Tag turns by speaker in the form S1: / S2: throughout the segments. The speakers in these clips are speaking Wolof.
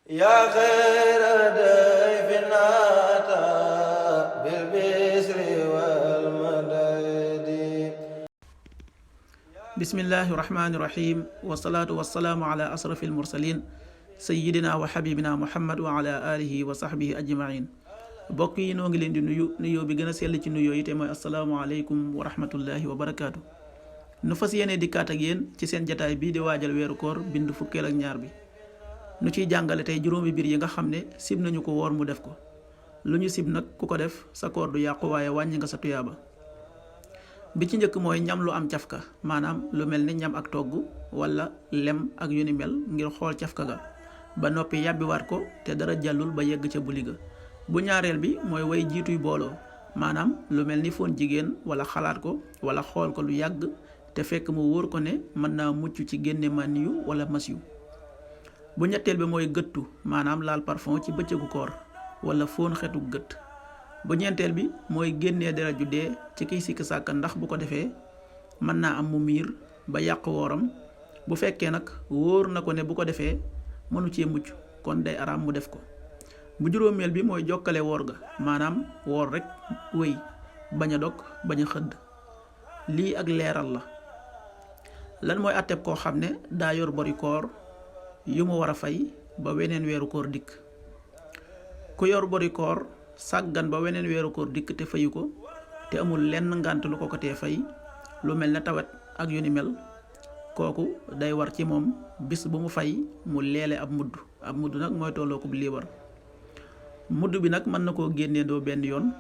S1: yaa xayra dayfin ataa bil bisri wal madadi.
S2: bismillahi rahmaani rahim wasalaatu wasalaamu ala asrafil mursalin sayyidina wa xabibina muhammad wa ala alihi wa sahbihi ajmain. bokk yi noo ngi leen di nuyu nuyoo bi gën a sell ci nuyoo yi te mooy asalaamualeykum wa rahmatullahi wa barakaatu. nu fas yéene dikkaat ak yéen ci seen jataay bii di waajal weeru koor bind fukkeel ak ñaar bi nu ciy jàngale tey juróomi biir yi nga xam ne sib nañu ko woor mu def ko. lu ñu sib nag ku ko def sa koor du yàqu waaye wàññi nga sa tuyaaba. bi ci njëkk mooy ñam lu am cafka, maanaam lu mel ni ñam ak togg wala lem ak yu ni mel ngir xool cafka ga ba noppi yàbbiwaat ko te dara jàllul ba yegg ca buli ga. bu ñaareel bi mooy way jiituy booloo, maanaam lu mel ni foon jigéen wala xalaat ko wala xool ko lu yàgg te fekk mu wóor ko ne mën naa mucc ci génne mànniyu wala masyu. bu ñetteel bi mooy gëttu, maanaam laal parfum ci bëccëgu koor wala foon xetu gët. bu ñeenteel bi mooy génnee deret ju dee ci kiy sikk sàkka ndax bu ko defee mën naa am mu miir ba yàq wooram. bu fekkee nag wóor na ko ne bu ko defee mënu cee mucc kon day araam mu def ko. bu juróomeel bi mooy jokkale woor ga, maanaam woor rek wéy bañ a dog bañ a xëdd. lii ak leeral la. lan mooy àtteb koo xam ne daa yor bori koor yu mu war a fay ba weneen weeru koor dikk. ku yor bori koor sàggan ba weneen weeru koor dikk te fayu ko te amul lenn ngànt lu ko tee fay, lu mel ne tawet ak yu ni mel, kooku day war ci moom bis bu mu fay mu leele ab mudd nag mooy tolloo ko liibar. mudd bi nag mën na koo génneendoo benn yoon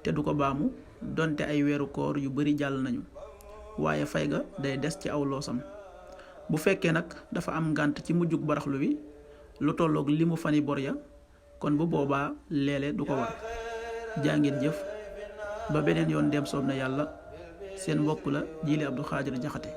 S2: te du ko baamu donte ay weeru koor yu bari jàll nañu, waaye fay ga day des ci aw loosam. bu fekkee nag dafa am ngànt ci mujjug baraxlu wi lu tolloog li mu fani bor ya, kon bu boobaa leele du ko war. jaa ngeen jëf ba beneen yoon dem soob na yàlla. seen mbokk la Jili Abdou Khadir Jaxate.